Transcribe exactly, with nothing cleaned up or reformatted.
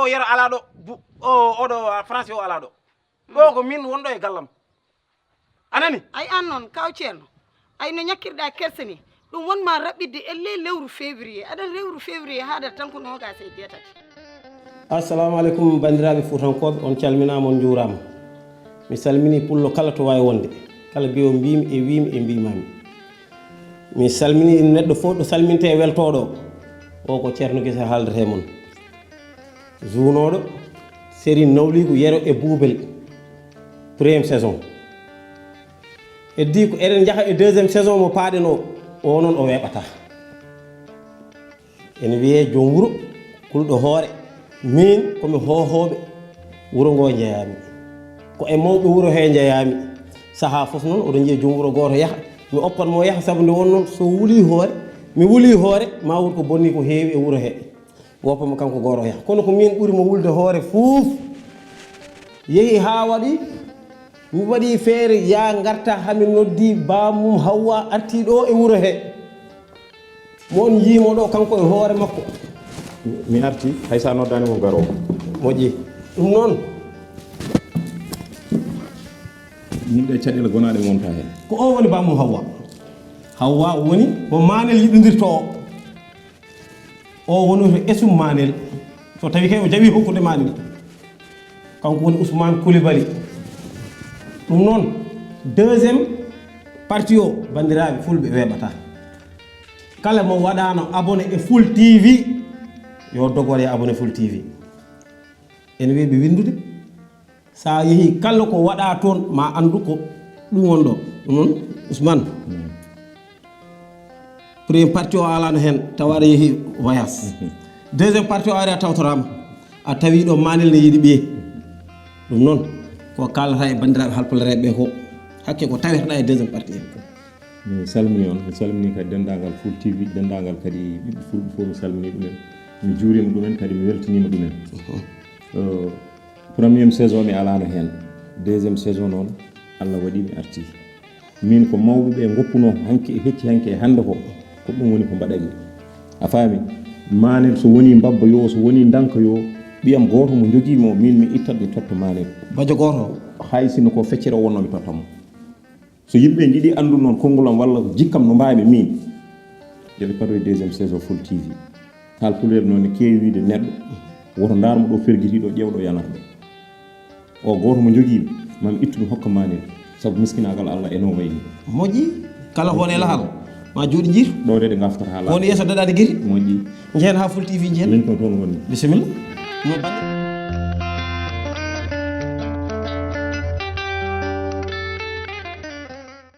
O yero alaa ɗo, bu-, o, oɗo, ah, France o alaa ɗo. Ɗo ko min wonɗo e gallam. A nani? Ay, an noon, kaw Ceerno. Ay, no ñakkirɗaa kerse ni. Ɗum won ma raɓɓiɗde e ley lewru février. Aɗa lewru février haadata tan ko noogaas e jeetati. Assalamu aleykum, banndiraaɓe Fuutankooɓe, on calminaama, on njuuraama. Mi salminii pullo kala to waawi wonde, kala mbiyo mbiimi e wiimi e mbiimaami. Mi salminii neɗɗo fof ɗo salmintee e weltooɗo. O ko Ceerno Gese haaldata e mon. Zuunooɗo, Serigne Nawliigu Yero e Buubel, première saison. Heddii ko eɗen njaha e deuxième saison mo paaɗen o, o noon o weeɓataa. Ene wiyee joom wuro, kulɗo hoore. Miin ko mi hoohooɓe wuro ngoo njeyaami. Ko e mawɓe wuro hee njeyaami. Sahaa fof noon, oɗo njiya joom wuro gooto yaha. Mi oppan mo yaha, sabu nde won noon, so wulii hoore, mi wulii hoore, ma won ko bonnii ko heewi e wuro hee. Woppa mo kanko gooto yaha. Kono ko miin ɓuri mo wulde hoore fof. Yehi haa waɗi, mi waɗi feere, yaa ngarta, hami noddi baamum Hawwa artii ɗo e wuro hee. Mo on yiimo ɗo, kanko e hoore makko. Mi arti, hay so a noddaani mo, garoo. Moƴƴi. Ɗum noon. Yimɓe caɗeele gonaaɗe wonta heen. Ko o woni baamum Hawwa. Hawwa woni mo Maanel yiɗondirtoo. O woni to esum Maanel. So tawi kay o jawi hokkude Maanel. Kanko woni Ousmane Coulibaly. Ɗum noon, deuxième partie o, banndiraaɓe fulɓe weeɓata. Kala mo waɗaano abonné e Full T V, yo dogor ya abonné Full T V. Ene weeɓi winndude. So a yehii kala ko waɗaa toon, ma anndu ko ɗum won ɗo. Ɗum noon, Ousmane, première partie o alaano heen, tawa aɗa yehii voyage. Mhm. Deuxième partie o ari a tawtoraama. A tawi ɗo Maanel ne yiɗi ɓiye. Ɗum noon, ko kaalata e banndiraaɓe halpulareeɓe ɓe ko hakke ko taweteɗaa e deuxième partie heen ko. Mi salmini on, mi salmini kadi denndaangal Full T V, denndaangal kadi ɓiɓɓe fulɓe fof, mi salmini ɗumen. Mi juurima ɗumen, kadi mi weltiniima ɗumen. Mhm. Euh, première saison mi alaano heen. Deuxième saison noon, Allah waɗi mi artii. Min ko mawɓe ɓe ngoppunoo hanki e hecci hanki e hannde ko, ko ɗum woni ko mbaɗanmi. A faami? Maanel so wonii mbabba yo, so wonii ndanka yo, ɓiyam gooto mo njogii mo, min mi ittat mi totta Maanel. Bajo gooto? Hay sinno ko feccere o wonnoo mi totta mo. So yimɓe njiɗi anndu noon konngol am walla jikkam no mbaawmi min, yo ɓe padoye deuxième saison Full T V. Haalpulaar noon ne keewi wiyde neɗɗo, woto ndaar mo ɗo fergiti ɗo, ƴeew ɗo yanata ɗo. O gooto mo njogii, mami ittu ɗum hokka Maanel, sabu miskinaagal Allah e no wayi ni. Moƴƴi, kala hoɗe lahal, ma juuɗe njiitu. Ɗo de ɗe ngaftata haa woni yeeso daɗaade giri. Moƴƴi. Njehen haa Full T V njehen. Min ko toon woni. Bisimilla. No baɗɗa?